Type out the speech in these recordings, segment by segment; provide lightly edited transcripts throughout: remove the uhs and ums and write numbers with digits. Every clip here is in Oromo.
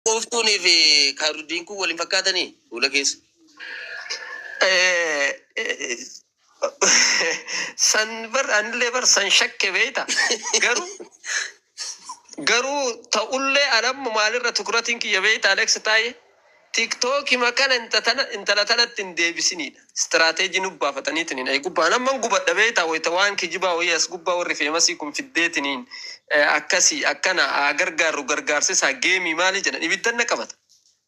Quuftuunii fi kaaruddiin kun waliin fakkaatanii fuula keessa. San bar anillee bar san shakke beeyta. Garuu garuu ta'ullee anamma maalirra tukuratiin kiyya beeyta Alex Taayee. Tiktookima kana intala tanatti hin deebisiniidha. Istiraateejii nu baafataniitiin hin gubbaan amman gubadha beeyta wayita waan kijibaa wayii as gubbaa warri feemasii kun fiddeetiniin akkasii akkana haa gargaarru gargaarsisaa geemii maali jedhan ibiddan na qabata.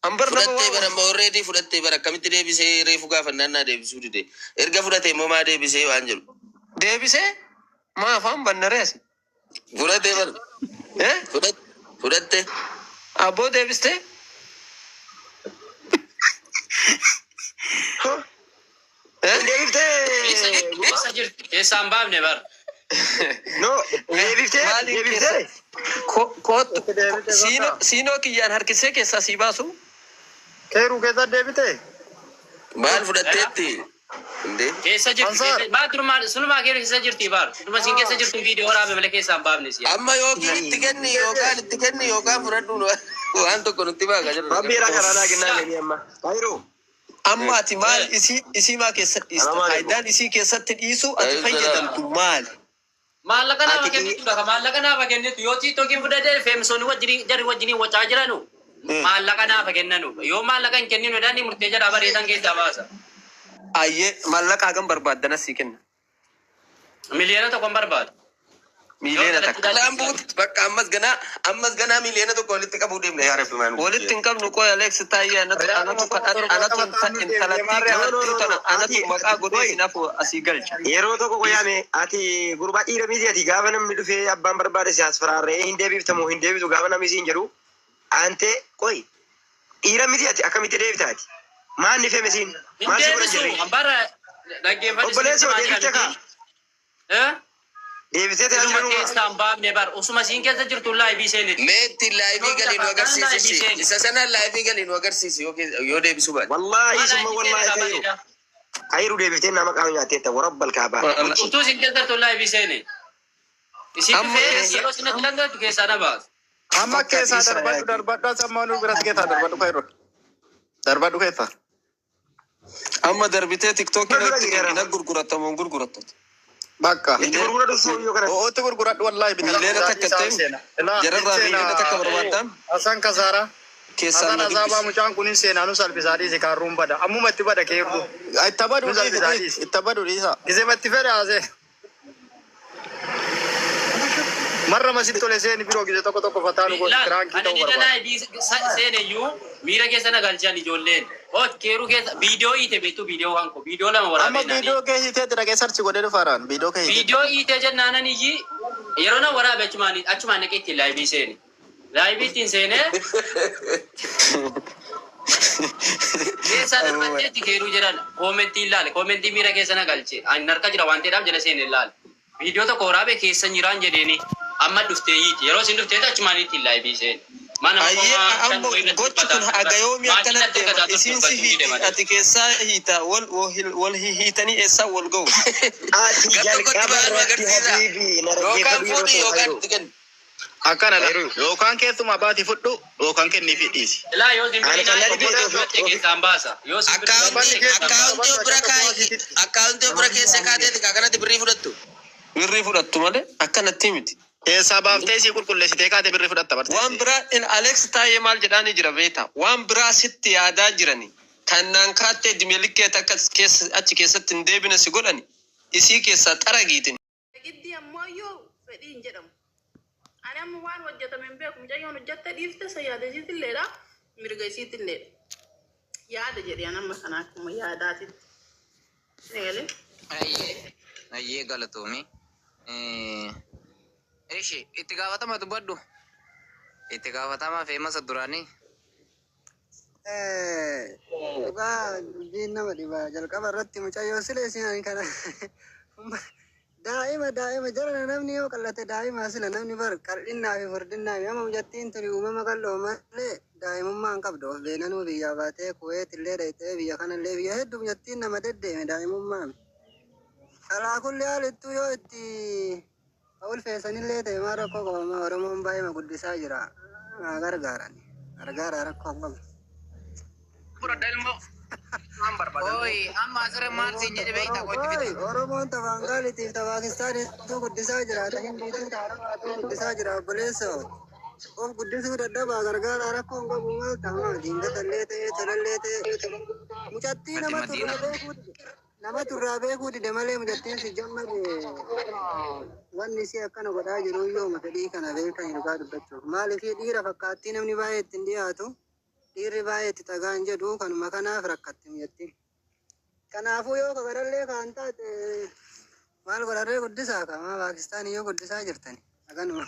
Ambar nama Fudhattee waan bara amma already fudhattee bara akkamitti deebisee reefu gaafannaan naa deebisuu dide. Erga fudhate immoo maa deebisee waan jedhu. Deebisee maa afaan bannaree asi. Fudhatee bara. Eh? Fudhatte. Abboo deebistee? Eh? Deebiftee gurbaa? Keessa jirti. Keessaa hin baafne bara. No, deebiftee Maaliin deebiftee? keessa koottu Itti deebite siinoo kottaa. siinoo kiyyaan harkisee keessaa sii baasu? Keeruu keessa deebite. Maal fudhatteetti? Indee. Keessa jirti. Ansaar. Keessa baar sunumaa keessa jirti baar. Sunuma siin keessa jirtu viidiyoo waraabee malee keessaa hin baafne si. Amma yookiin itti kenni yookaan itti kenni yookaan fudhadhu waan tokko nutti baagaa jirru. Rabbi irraa karaa naa kennaa jedhanii amma. Kairuu. Amma ati maal isii isii maa keessatti dhiista? Salaamu alaikum. Faayidaan isii keessatti dhiisuu ati Alaykum salaam. fayyadamtu maali? Maallaqa naaf Ati kennitu dha. Maallaqa naaf kennitu yoo tiiktookiin fudhatee feemsoonni wajjin jarri wajjiniin wacaa jiranu maallaqa naaf kennanu. Yoo maallaqa hin kenninu jedhanii murtee jedhaa bareedan keessaa baasa. Ayyee maallaqa hagam barbaaddan asii kenna. 1,000,000 hin barbaadu. Yoo Miiliyoona kallattii takka. Kalaan buuti bakka ammas ganaa ammas ganaa 1,000,000 walitti qabuu deemna yaa Rabbi maal Walitti hin qabnu qoy Alex Taayee anatu Re'aadhuma anatu tokko kadhadhe torbaatama anatu ta'an nu deemnee intalattii maarree No, no, kadhattuu no, tana no. anatu Ati maqaa godhee qoy isin hafu asii galcha. yeroo tokko qoyaame ati gurbaa dhiira miti ati gaafa namni dhufee abbaan barbaade si as faraarree hin deebiftamu hin deebisu gaafa namni siin jedhu ante qoy dhiira miti ati akkamitti deebita ati maal ni feme siin Hin maal si godhan deebisu. jirre Bara dhaggeeffadhu isinitti obboleessoo maa jira deebifte miti. kaa Eh? deebistee Isuma tajaajila nuuma keessaa hin baafne bar. Usuma siin keessa jirtu laayivii seeniti. Mee ittiin laayivii Tiiktookii galii nu lafaa kan agarsiisi laayivii ishee. seeni. Isa sanaan laayivii galii nu agarsiisi yoo yoo deebisuu baate. wallaahi Maa summa laayivii wallaahi seenedha kayru bareeda. kayru deebiftee nama qaama nyaatteetta warabbal kaabaa Wala- Utuu siin keessa jirtu laayivii seeni. Isin Amma dhufee keessa yeroo isin natti danda'atu keessaa na baasa. Amma bakka keessaa dhiisaa darbadhu yaaqi. darbadhu asammaa nu biratti keessaa darbadhu kairuu. Darbadhu keessaa. Amma darbitee tiktookii dura irratti jira kennina gurgurattamu hin gurgurattatu. Bakka. itti gurgura dhufuu yoo kanatti Ootti gurguradhu wallaahi bitara Miiliyoona guddaa takka isaa ta'e seena. Ilaa hin jararraa seena. miiliyoona takka barbaaddaa Hasan Kasaaraa. keessaan Hasan na Azaabaa dubbisi. mucaan kun hin seenaa nu salphisaa dhiisi kaarruun bada. Ammuma itti bada keerru. Itti baduu Nu dhiisi salphisaa dhiisi dhiisi. itti baduu dhiisa. Gisee matti fedhe haasee. Marra masitti tole seeni biroo gisee tokko tokko fataa nu godhi Laal, kiraankii ani ta'uu ni barbaada. laayivii seeneyyuu miira keessa na galchan ijoolleen. Ot keeruu keessa viidiyoo hiite beektu viidiyoo waan koo viidiyoo lama Amma waraabee naani. viidiyoo kee hiiteetti dhaqee sarchi godhee dhufaaraan viidiyoo kee hiiteetti. Viidiyoo hiite jennaanan iyyi yeroo na waraabe achumaan achumaan dhaqee ittiin laayivii seene. Laayivii ittiin seenee keessaa darbatteetti keeruu jedhan koomentii ilaale koomentii miira keessa na galche. Ani harka jira waan ta'eedhaaf jala seene ilaale. Viidiyoo tokko waraabee keessa jiraan jedheeni amma dhuftee hiiti. Yeroo isin dhufteetti achumaan ittiin laayivii seene. Mana Ayyee koma shan amma wayii irratti gochi dubbataa kun haga yoomii maatiin akkana natti deema? argataa turte Isiin si dubbachuu dide hiiti malee. ati keessaa hiita wal wal hiitanii eessaa wal ga'u? ati Gar tokkotti jalqaba ba'aa nu irratti agarsiisa. habiibi na Yookaan dhaggeeffadhu yeroo fuudhi tokko yookaan kayru itti kenni. Akkana la kayru yookaan keessumaa baati fudhu yookaan kenniifi dhiisi. Ilaa yoo simbirri ani kan naa na dhibee obboleessi ofi hojje ofi keessaan baasa. Yoo simbirri Akkaawuntii Gabanni hojje keessaan baasa. akkaawuntii of bira kaa'i akkaawuntii of bira keessa kaateeti kaa kanatti birrii fudhattu. Birrii fudhattu malee akkanatti miti. Keessaa baaftee isii qulqulleessitee kaate birrii fudhatta Waan barteessee. biraa in Alex Taayee maal jedhaanii jira beektaa? Waan biraa sitti yaadaa jirani. Kannaan kaattee dimelikkee takka keessa achi keessatti hin deebine si godhani. Isii keessaa xaragiitin. Giddii ammoo iyyuu fedhii hin jedhamu. Ani amma waan hojjetame hin beeku. Mucayyoon hojjette dhiifte isa yaada isiitilleedha. Mirga isiitilleedha. Yaada jedhe an amma kana akkuma yaadaatitti. Ni galee? Ayyee, ayyee galatoomi. Ishi itti gaafatama dubbadhu. Itti gaafatama feemasa duraanii. Dhugaa dubbiin nama dhiba. Jalqaba irratti mucayyoo sila isin ani kana daa'ima daa'ima jara namni yoo qallate daa'ima sila namni bar qal'innaa fi furdinnaa fi amma mucattiin tuni uumama qal'oo malee daa'imummaa hin qabdu. Of beenanuu biyyaa baatee Kuweet illee dhayxee biyya kanallee biyya hedduu mucattiin nama deddeeme daa'imummaan. Alaa kulli haalittuu yoo itti ulfeessanillee ta'e maal rakkoo qaba amma Oromoon baay'ee guddisaa jira. Haa gargaaran. Gargaara rakkoo hin qabu. Fudhadha ilmoo. Waan barbaadan. Oi, amma asirra maal siin jedhe beektaa qotti Oi, fita. Oromoon ta Baangaaliitiif ta Paakistaaniitu guddisaa jira. Ta Hindiitu ta Arabaatu guddisaa jira obboleessoo. Of guddisuu dadhabaa gargaara rakkoo hin qabu maal ta'a diingatallee ta'ee tolallee ta'ee. Mucattii Mati nama Madiina. turraa beekuu dide. Nama turraa beekuu dide malee mucattiin si jammade wanni isii akkana godhaa jiru yooma fedhii kana beekan dhugaa dubbachuuf. Maaliif dhiira fakkaattii namni baay'ee ittiin dhiyaatu dhiirri baay'ee itti dhagaan jedhu kanuma kanaaf rakkatti mucattiin. Kanaafuu yoo kabarallee kaan taate maal godharree guddisaa kama Paakistaanii yoo guddisaa jirtani. Aganuma.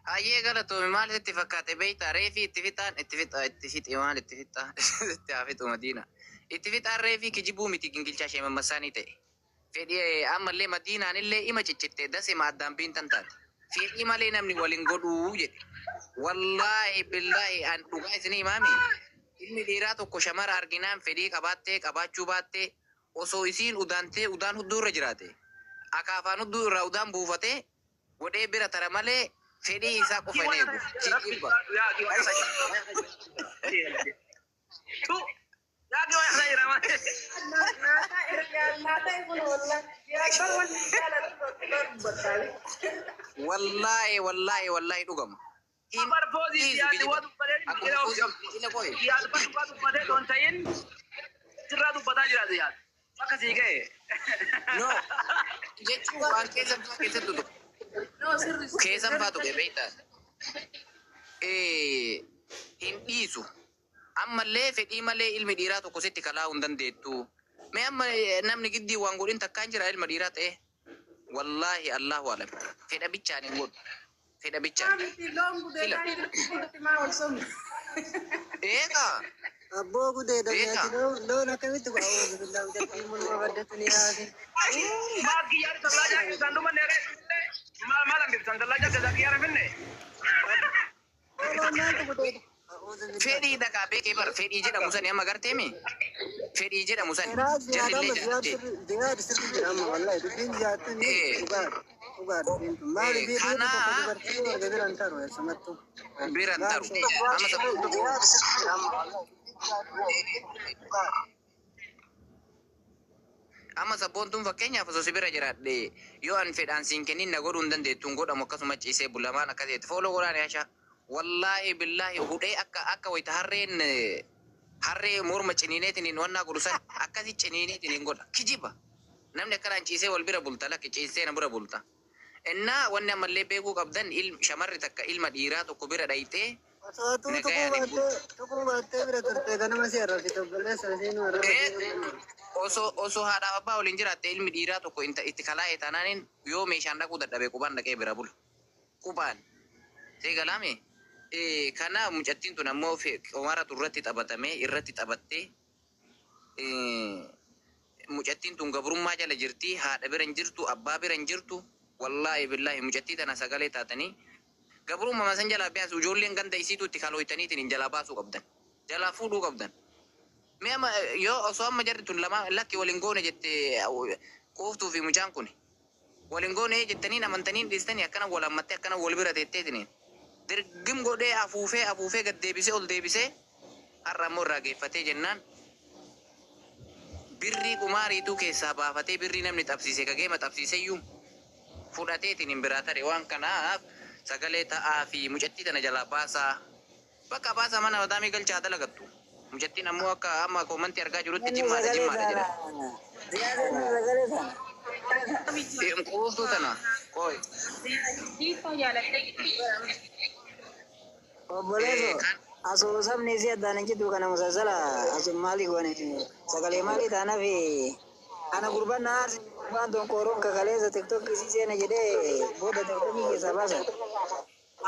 Hayyee galatoomi maal sitti fakkaate beektaa reefii itti fixaan itti fixaa itti fixi maal itti fixaa itti haa fixu Madiina. Itti fixaan reefii kijibuu miti gingilchaa ishee mammasaanii ta'e. Fedhii ammallee Madiinaan illee ima ciccitte dasema addaan biintan taate. Fedhii malee namni waliin godhuu jedhe. Wallaahi billaahi an dhugaa isinii himaami. Ilmi dhiiraa tokko shamara arginaan fedhii qabaattee qabaachuu baattee osoo isiin udaantee udaan hudduu irra jiraate. Akaafaan hudduu irraa udaan buufatee godhee bira tara malee fedhii isaa qofa hin eegu. Jijjiirba. Wallaahi wallaahi wallaahi dhugama. Hin dhiisu kijiba. Akkuma fuusi ila qoye. No jechuun waan keessan faa keessattu tuqe. No, sirri. Keessan faa tuqe beektaa. Hin dhiisu. Ammallee fedhii malee ilmi dhiiraa tokko sitti kalaa'uu hin dandeettu. Mee amma namni giddii waan godhin takkaan jira ilma dhiiraa ta'e. Wallaahi Allahu alam. Fedha bichaan hin godhu. Fedha bichaan. Miti loon gudeedaa hin maa wal somne. Eegaa. Abboo gudee Beekaa. dameeti loon akkamitti godha billaa mucattii morma baddatu ni haati. Loon maaltu gudeeda? Fedhii dhagaa beekee bar fedhii jedhamu sani amma garteemi. Fedhii jedhamu sani Ziyaad jarrillee amma ziyaad jaallatte. sirri ziyaad sirri jira amma wallahi dubbiin ziyaad tun dhugaadha. Dhugaadha dubbiin tun maaliif dhiirri tokko Kanaa dubartii yoo arge bira hin taru eessumattuu. bira hin taru. Amma Ziyaad sirri jira amma wallahi dubbiin ziyaad dhugaadha. Amma sabboontuun fakkeenyaaf osoo si bira jiraadhe yoo an fedhaan siin kennin na godhuu hin dandeettu hin godhamu akkasuma ciisee bulamaan akkas jetti fooloo godhaan yaasha. Wallaahi billaahi hudhee akka akka wayita harreen harree morma ciniineetiin wannaa godhu san akkasi ciniineetiin hin godha. Kijiba. Namni akkanaan ciisee wal bira bulta lakki ciisee na bira bulta. Innaa wanni ammallee beekuu qabdan shamarri takka ilma dhiiraa tokko bira dhayitee Osoo atuu tuquu nagayaan hin bultu. baattee tuquu baattee bira turte ganama si arrabsite obboleessa isiin arrabsite. Osoo haadhaaf abbaa waliin jiraatte ilmi dhiiraa tokko itti kalaa'e taanaaniin yoo meeshaan dhaquu dadhabe qubaan dhaqee bira bula. Qubaan. See galaame. Kana mucattiin tun ammoo qomaratu irratti taphatamee irratti taphattee mucattiin tun gabrummaa jala jirti haadha bira hin jirtu abbaa bira hin jirtu wallaahi billaahi mucattii tana sagalee taatanii gabrummaa san jalaa baasu ijoolleen ganda isiitu itti kalooytaniitiin hin jalaa baasuu qabdan jalaa fuudhuu qabdan. Mee amma yoo osoo amma jarri tun lama lakki waliin goone jette quuftuu fi mucaan kun waliin goone jettanii amantanii dhiistanii akkana wal hammattee akkana wal bira teetteetiniin dirgim godhee afuufee afuufee gad deebisee ol deebisee har'a ammoo irraa geeffatee jennaan birrii qumaariituu keessaa baafatee birrii namni xabsiise kageema xabsiiseyyuu fudhateetiin hin biraa tare waan kanaaf sagalee ta'aa fi mucattii tana jalaa baasaa bakka baasaa mana madaamii galchaa dalagattu. Mucattiin ammoo akka amma koomantii argaa jirutti jimmaadha jimmaadha jedha. Quuftuu tana qoy. Hiikoo jaalattee jirti. Obboleesso asoosamni isii addaan hin jiru kana musaasala asu maali goone sagalee maali taanaaf ana gurbaan na aarsi gurbaan donkooroon kakaleessa tiktookii isii seena jedhee booda tiktookii keessaa baasan.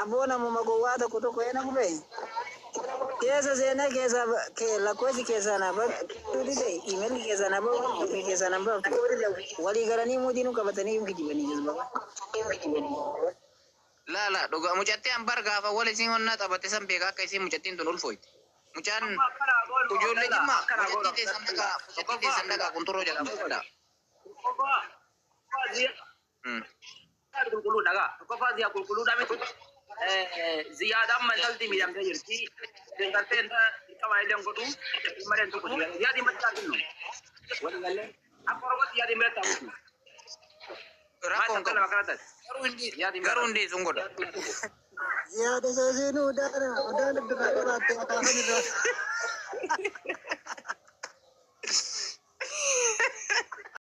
Abboo namuma gowwaa tokko tokko eena gube keessa seenee keessa lakkoofsi keessaa na baaftu imeelli keessaa na baaftu keessaa na baaftu walii galanii muudii nu qabatanii kijibanii jezbaa. La la dhugaa mucattii an bar gaafa wal isiin honnaa taphate san beeka akka isiin mucattiin tun ulfooyte. Mucaan ijoollee jimmaa mucattii teessan dhaqaa mucattii teessan dhaqaa kunturoo jalaa fuudhaa. Qulqulluu dhagaa. Tokkoffaa ziyaa qulqulluu dha miti. Ziyaad amma intalti miidhamtee jirti. Gartee intala dirqama illee hin godhu. Malee hin tuqu. Ziyaad himatti haa kennu. Walii galee. Akka Oromootti ziyaad biratti haa bulchu. Maal Rakkoon takka qabu. lama kana taate. Garuu hindi Ziyaad garuu biratti. hindi sun godha. Ziyaada soosiinuu udaana udaana irraa qabaatte akaafan irraa.